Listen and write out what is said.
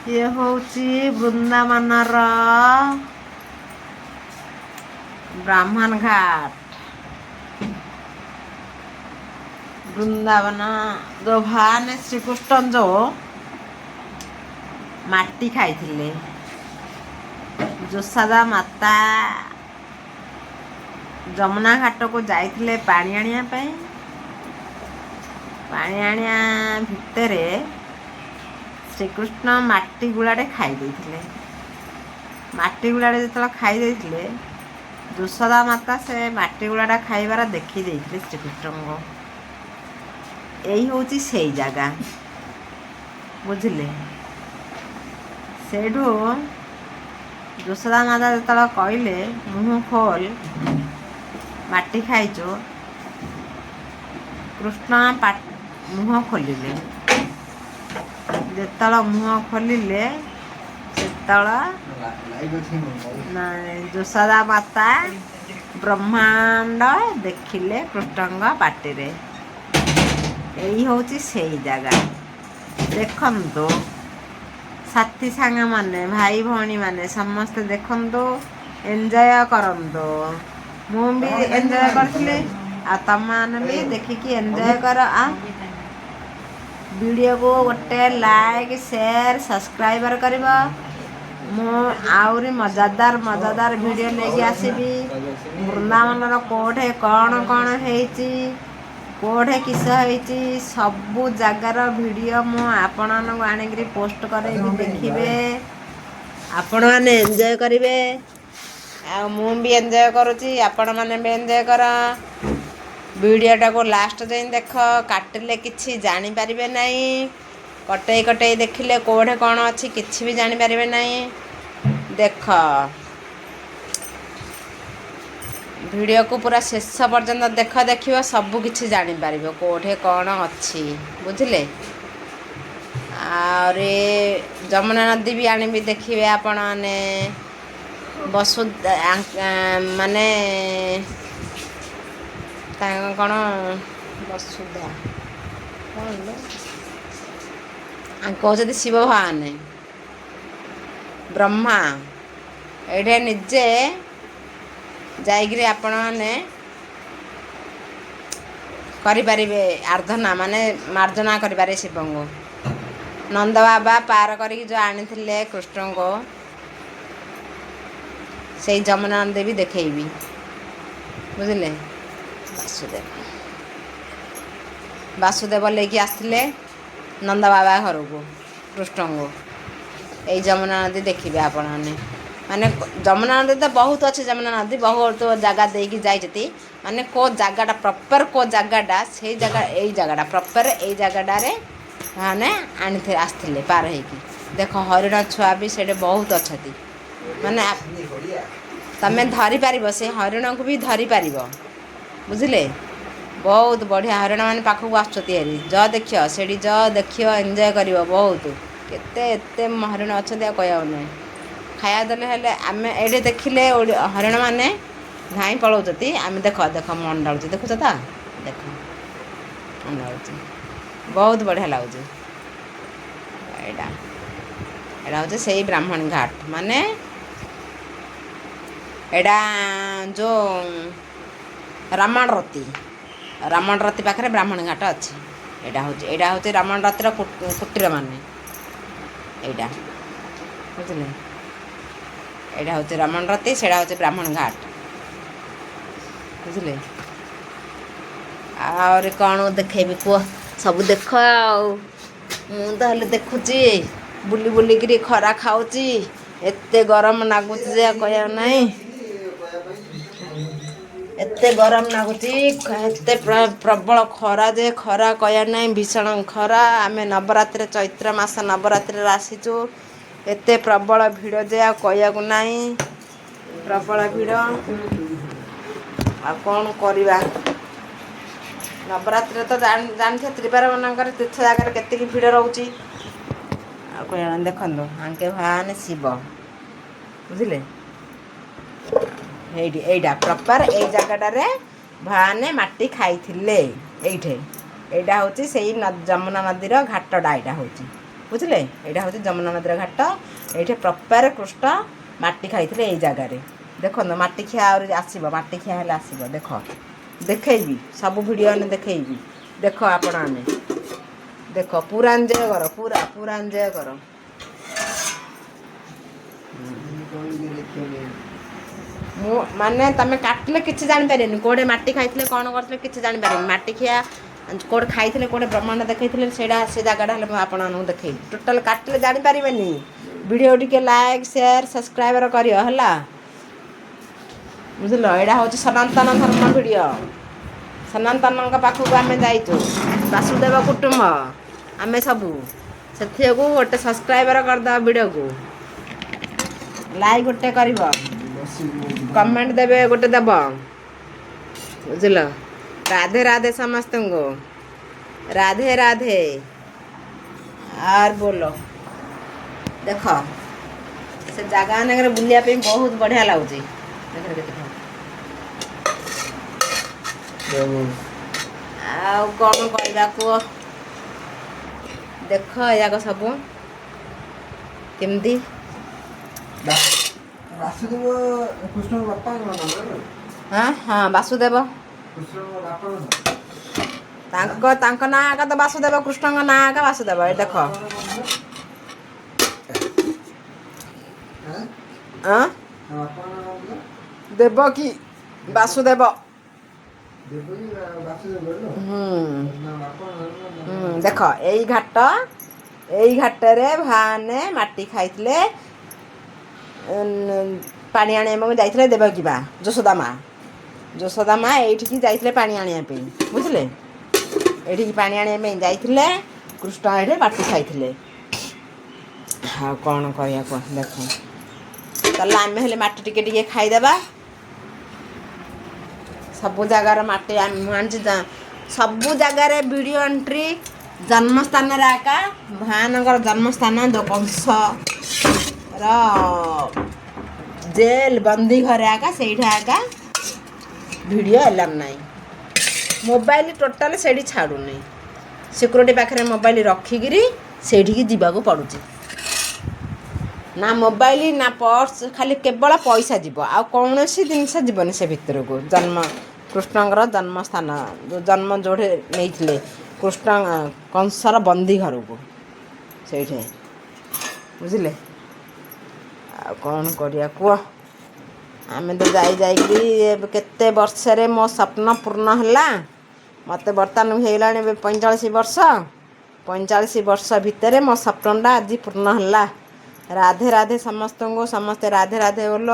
ଇଏ ହେଉଛି ବୃନ୍ଦାବନର ବ୍ରାହ୍ମଣ ଘାଟ। ବୃନ୍ଦାବନ ଯୋଉ ଭଗବାନ ଶ୍ରୀକୃଷ୍ଣ ଯୋଉ ମାଟି ଖାଇଥିଲେ, ଯଶୋଦା ମାତା ଯମୁନା ଘାଟକୁ ଯାଇଥିଲେ ପାଣି ଆଣିବା ପାଇଁ। ପାଣି ଆଣିବା ଭିତରେ ଶ୍ରୀକୃଷ୍ଣ ମାଟି ଗୁଳାଟେ ଖାଇ ଦେଇଥିଲେ। ମାଟି ଗୁଳାଟେ ଯେତେବେଳେ ଖାଇ ଦେଇଥିଲେ, ଯଶୋଦା ମାତା ସେ ମାଟି ଗୁଳାଟା ଖାଇବାର ଦେଖି ଦେଇଥିଲେ ଶ୍ରୀକୃଷ୍ଣଙ୍କୁ। ଏଇ ହେଉଛି ସେଇ ଜାଗା, ବୁଝିଲେ? ସେଇଠୁ ଯଶୋଦା ମାତା ଯେତେବେଳେ କହିଲେ, "ମୁହଁ ଖୋଲ, ମାଟି ଖାଇଛୁ", କୃଷ୍ଣ ମୁହଁ ଖୋଲିଲେ। ଯେତେବେଳେ ମୁହଁ ଖୋଲିଲେ, ସେତେବେଳେ ନାଇଁ, ଯଶୋଦା ମାତା ବ୍ରହ୍ମାଣ୍ଡ ଦେଖିଲେ କୃଷ୍ଣଙ୍କ ପାଟିରେ। ଏଇ ହେଉଛି ସେଇ ଜାଗା। ଦେଖନ୍ତୁ ସାଥୀ ସାଙ୍ଗମାନେ, ଭାଇ ଭଉଣୀମାନେ, ସମସ୍ତେ ଦେଖନ୍ତୁ, ଏନ୍ଜୟ କରନ୍ତୁ। ମୁଁ ବି ଏନ୍ଜୟ କରିଥିଲି ଆଉ ତମମାନେ ବି ଦେଖିକି ଏନ୍ଜୟ କର। ଭିଡ଼ିଓକୁ ଗୋଟେ ଲାଇକ୍, ସେୟାର, ସବସ୍କ୍ରାଇବର କରିବ। ମୁଁ ଆହୁରି ମଜାଦାର ମଜାଦାର ଭିଡ଼ିଓ ନେଇକି ଆସିବି। ବୃନ୍ଦାବନର କୋଉଠି କ'ଣ କ'ଣ ହେଇଛି, କୋଉଠି କିସ ହେଇଛି, ସବୁ ଜାଗାର ଭିଡ଼ିଓ ମୁଁ ଆପଣମାନଙ୍କୁ ଆଣିକିରି ପୋଷ୍ଟ କରେଇବି। ଦେଖିବେ ଆପଣମାନେ, ଏନ୍ଜୟ କରିବେ। ଆଉ ମୁଁ ବି ଏନ୍ଜୟ କରୁଛି, ଆପଣମାନେ ବି ଏନ୍ଜୟ କର। ଭିଡ଼ିଓଟାକୁ ଲାଷ୍ଟ ଯାଏଁ ଦେଖ। କାଟିଲେ କିଛି ଜାଣିପାରିବେ ନାହିଁ। କଟେଇ କଟେଇ ଦେଖିଲେ କୋଉଠି କ'ଣ ଅଛି କିଛି ବି ଜାଣିପାରିବେ ନାହିଁ। ଦେଖ, ଭିଡ଼ିଓକୁ ପୁରା ଶେଷ ପର୍ଯ୍ୟନ୍ତ ଦେଖ। ଦେଖିବ, ସବୁ କିଛି ଜାଣିପାରିବ କୋଉଠି କ'ଣ ଅଛି, ବୁଝିଲେ? ଆହୁରି ଯମୁନା ନଦୀ ବି ଆଣିବି, ଦେଖିବେ ଆପଣମାନେ। ବସୁ ମାନେ ତାଙ୍କ କ'ଣ ବସୁଧା କ'ଣ ଲୋ? କହୁଛନ୍ତି ଶିବ ଭଗବାନ, ବ୍ରହ୍ମା ଏଇଠି ନିଜେ ଯାଇକିରି ଆପଣମାନେ କରିପାରିବେ ଆରାଧନା, ମାନେ ମାର୍ଜନା କରିପାରିବେ ଶିବଙ୍କୁ। ନନ୍ଦ ବାବା ପାର କରିକି ଯେଉଁ ଆଣିଥିଲେ କୃଷ୍ଣଙ୍କୁ, ସେଇ ଯମୁନା ନଦୀ ବି ଦେଖେଇବି, ବୁଝିଲେ? ବାସୁଦେବ ବାସୁଦେବ ନେଇକି ଆସିଥିଲେ ନନ୍ଦ ବାବା ଘରକୁ କୃଷ୍ଣଙ୍କୁ। ଏଇ ଯମୁନା ନଦୀ ଦେଖିବେ ଆପଣମାନେ। ମାନେ ଯମୁନା ନଦୀ ତ ବହୁତ ଅଛି। ଯମୁନା ନଦୀ ବହୁତ ଜାଗା ଦେଇକି ଯାଇଛନ୍ତି। ମାନେ କେଉଁ ଜାଗାଟା ପ୍ରପର୍, କେଉଁ ଜାଗାଟା, ସେଇ ଜାଗା, ଏଇ ଜାଗାଟା ପ୍ରପର୍, ଏଇ ଜାଗାଟାରେ ମାନେ ଆଣିଥିଲେ, ଆସିଥିଲେ ପାର ହେଇକି। ଦେଖ, ହରିଣ ଛୁଆ ବି ସେଇଠି ବହୁତ ଅଛନ୍ତି। ମାନେ ତମେ ଧରିପାରିବ, ସେ ହରିଣକୁ ବି ଧରିପାରିବ, ବୁଝିଲେ? ବହୁତ ବଢ଼ିଆ ହରିଣ ମାନେ ପାଖକୁ ଆସୁଛନ୍ତି ହେରି। ଯ ଦେଖିବ ସେଇଠି, ଯ ଦେଖିବ, ଏନ୍ଜୟ କରିବ ବହୁତ। କେତେ ଏତେ ହରିଣ ଅଛନ୍ତି ଆଉ କହିବାକୁ ନାହିଁ। ଖାଇବା ଦେଲେ ହେଲେ ଆମେ ଏଇଠି ଦେଖିଲେ ହରିଣ ମାନେ ଧାଇଁ ପଳାଉଛନ୍ତି। ଆମେ ଦେଖ ଦେଖ, ମୁଁ ଅଣ୍ଡାଳୁଛି, ଦେଖୁଛ ତ? ଦେଖ, ଅଣ୍ଡାଳୁଛି, ବହୁତ ବଢ଼ିଆ ଲାଗୁଛି। ଏଇଟା ଏଇଟା ହେଉଛି ସେଇ ବ୍ରାହ୍ମଣୀ ଘାଟ। ମାନେ ଏଇଟା ଯେଉଁ ରମଣ ରତି, ରମଣ ରତି ପାଖରେ ବ୍ରାହ୍ମଣୀ ଘାଟ ଅଛି। ଏଇଟା ହେଉଛି ରମଣ ରତିର କୁଟୀର। ମାନେ ଏଇଟା, ବୁଝିଲେ? ଏଇଟା ହେଉଛି ରମଣ ରତି, ସେଇଟା ହେଉଛି ବ୍ରାହ୍ମଣ ଘାଟ, ବୁଝିଲେ? ଆହୁରି କ'ଣ ଦେଖେଇବି କୁହ? ସବୁ ଦେଖ। ଆଉ ମୁଁ ତ ହେଲେ ଦେଖୁଛି ବୁଲି ବୁଲିକିରି, ଖରା ଖାଉଛି। ଏତେ ଗରମ ଲାଗୁଛି ଯେ ଆଉ କହିବାକୁ ନାହିଁ। ଏତେ ଗରମ ଲାଗୁଛି, ଏତେ ପ୍ରବଳ ଖରା ଯେ ଖରା କହିବାର ନାହିଁ, ଭୀଷଣ ଖରା। ଆମେ ନବରାତ୍ରି, ଚୈତ୍ର ମାସ ନବରାତ୍ରିରେ ଆସିଛୁ। ଏତେ ପ୍ରବଳ ଭିଡ଼ ଯେ ଆଉ କହିବାକୁ ନାହିଁ। ପ୍ରବଳ ଭିଡ଼, ଆଉ କ'ଣ କରିବା? ନବରାତ୍ରିରେ ତ ଜାଣିଥିବ, ତ୍ରିବାର ମାନଙ୍କରେ ତୀର୍ଥ ଜାଗାରେ କେତିକି ଭିଡ଼ ରହୁଛି, ଆଉ କହିବା। ଦେଖନ୍ତୁ, ଆଙ୍କେ ଭଗବାନ ଶିବ, ବୁଝିଲେ? ଏଇଠି ଏଇଟା ପ୍ରପର୍ ଏଇ ଜାଗାଟାରେ ଭଗବାନ ମାଟି ଖାଇଥିଲେ ଏଇଠି। ଏଇଟା ହେଉଛି ସେଇ ଯମୁନା ନଦୀର ଘାଟଟା ଏଇଟା ହେଉଛି। ବୁଝିଲେ? ଏଇଟା ହେଉଛି ଯମୁନା ନଦୀର ଘାଟ। ଏଇଠି ପ୍ରପାର କୃଷ୍ଣ ମାଟି ଖାଇଥିଲେ ଏଇ ଜାଗାରେ। ଦେଖନ୍ତୁ, ମାଟି ଖିଆ ଆହୁରି ଆସିବ। ମାଟି ଖିଆ ହେଲେ ଆସିବ। ଦେଖ, ଦେଖେଇବି ସବୁ ଭିଡ଼ିଓ ଆମେ ଦେଖେଇବି। ଦେଖ ଆପଣ ଆମେ ଦେଖ, ପୁରା ଏନ୍ଜୟ କର, ପୁରା ପୁରା ଏନ୍ଜୟ କର। ମୁଁ ମାନେ ତମେ କାଟିଲେ କିଛି ଜାଣିପାରିବେନି, କୋଉଠି ମାଟି ଖାଇଥିଲେ, କ'ଣ କରିଥିଲେ, କିଛି ଜାଣିପାରିବେନି। ମାଟି ଖିଆ କୋଉଠି ଖାଇଥିଲେ, କୋଉଠି ବ୍ରହ୍ମାଣ୍ଡ ଦେଖେଇଥିଲେ, ସେଇଟା ସେ ଜାଗାଟା ହେଲେ ମୁଁ ଆପଣମାନଙ୍କୁ ଦେଖେଇବି। ଟୋଟାଲ୍ କାଟିଲେ ଜାଣିପାରିବେନି। ଭିଡ଼ିଓ ଟିକେ ଲାଇକ୍, ସେୟାର, ସବସ୍କ୍ରାଇବର କରିବ ହେଲା, ବୁଝିଲ? ଏଇଟା ହେଉଛି ସନାତନ ଧର୍ମ ଭିଡ଼ିଓ। ସନାତନଙ୍କ ପାଖକୁ ଆମେ ଯାଇଛୁ, ବାସୁଦେବ କୁଟୁମ୍ବ ଆମେ ସବୁ। ସେଥିକୁ ଗୋଟେ ସବସ୍କ୍ରାଇବର କରିଦେବା, ଭିଡ଼ିଓକୁ ଲାଇକ୍ ଗୋଟେ କରିବ, କମେଣ୍ଟ ଦେବେ ଗୋଟେ ଦେବ, ବୁଝିଲ? ରାଧେ ରାଧେ ସମସ୍ତଙ୍କୁ, ରାଧେ ରାଧେ। ଆର୍ ବୋଲ। ଦେଖ, ସେ ଜାଗା ମାନଙ୍କରେ ବୁଲିବା ପାଇଁ ବହୁତ ବଢ଼ିଆ ଲାଗୁଛି। ଦେଖ ଦେଖ। ଆଉ କ'ଣ କହିବା କୁହ? ଦେଖ, ଏ ଯାକ ସବୁ କେମିତି। ବାସୁଦେବ କୃଷ୍ଣଙ୍କ ବାପାଙ୍କ ନାମ? ହଁ, ବାସୁଦେବ। କୃଷ୍ଣଙ୍କ ବାପାଙ୍କ ନାମ? ତାଙ୍କ ନାଁ ଆକା ତ ବାସୁଦେବ। କୃଷ୍ଣଙ୍କ ନାଁ ଆକା ବାସୁଦେବ। ଏ ଦେଖ। ହଁ। ବାପାଙ୍କ ନାମ? ଦେବକୀ ବାସୁଦେବ। ଦେବକୀ ବାସୁଦେବ। ହୁଁ। ବାପାଙ୍କ ନାମ? ହୁଁ, ଦେଖ ଏଇ ଘାଟ। ଏଇ ଘାଟରେ ଭାନେ ମାଟି ଖାଇଥିଲେ। ପାଣି ଆଣିବା ପାଇଁ ଯାଇଥିଲେ ଦେବକୀ ମା, ଯଶୋଦା ମା। ଯଶୋଦା ମା ଏଇଠିକି ଯାଇଥିଲେ ପାଣି ଆଣିବା ପାଇଁ, ବୁଝିଲେ? ଏଇଠିକି ପାଣି ଆଣିବା ପାଇଁ ଯାଇଥିଲେ। କୃଷ୍ଣ ଏଇଠି ମାଟି ଖାଇଥିଲେ। ଆଉ କ'ଣ କରିବା କୁହ? ଦେଖ, ତାହେଲେ ଆମେ ହେଲେ ମାଟି ଟିକେ ଟିକେ ଖାଇଦେବା। ସବୁ ଜାଗାର ମାଟି ମୁଁ ଆଣିଛି। ସବୁ ଜାଗାରେ ଭିଡ଼ିଓ ଏଣ୍ଟ୍ରି। ଜନ୍ମସ୍ଥାନରେ ଆକା, ଭୟାନଙ୍କର ଜନ୍ମସ୍ଥାନ ଯେଉଁ କଂସର ଜେଲ୍ ବନ୍ଦୀ ଘରେ ଆକା, ସେଇଟା ଆକା ଭିଡ଼ିଓ ଏଲାଉ ନାହିଁ। ମୋବାଇଲ ଟୋଟାଲ ସେଇଠି ଛାଡ଼ୁନି। ସିକ୍ୟୁରିଟି ପାଖରେ ମୋବାଇଲ ରଖିକିରି ସେଇଠିକି ଯିବାକୁ ପଡ଼ୁଛି। ନା ମୋବାଇଲ ନା ପର୍ସ, ଖାଲି କେବଳ ପଇସା ଯିବ, ଆଉ କୌଣସି ଜିନିଷ ଯିବନି ସେ ଭିତରକୁ। ଜନ୍ମ କୃଷ୍ଣଙ୍କର ଜନ୍ମସ୍ଥାନ ଯେଉଁ ଜନ୍ମ ଯେଉଁଠି ନେଇଥିଲେ କୃଷ୍ଣ, କଂସର ବନ୍ଦୀ ଘରକୁ ସେଇଠି, ବୁଝିଲେ? ଆଉ କ'ଣ କରିବା କୁହ? ଆମେ ତ ଯାଇ ଯାଇକିରି ଏବେ କେତେ ବର୍ଷରେ ମୋ ସ୍ୱପ୍ନ ପୂର୍ଣ୍ଣ ହେଲା। ମୋତେ ବର୍ତ୍ତମାନ ହେଇଗଲାଣି ଏବେ 45 ବର୍ଷ। 45 ବର୍ଷ ଭିତରେ ମୋ ସ୍ୱପ୍ନଟା ଆଜି ପୂର୍ଣ୍ଣ ହେଲା। ରାଧେ ରାଧେ ସମସ୍ତଙ୍କୁ। ସମସ୍ତେ ରାଧେ ରାଧେ ବୋଲ।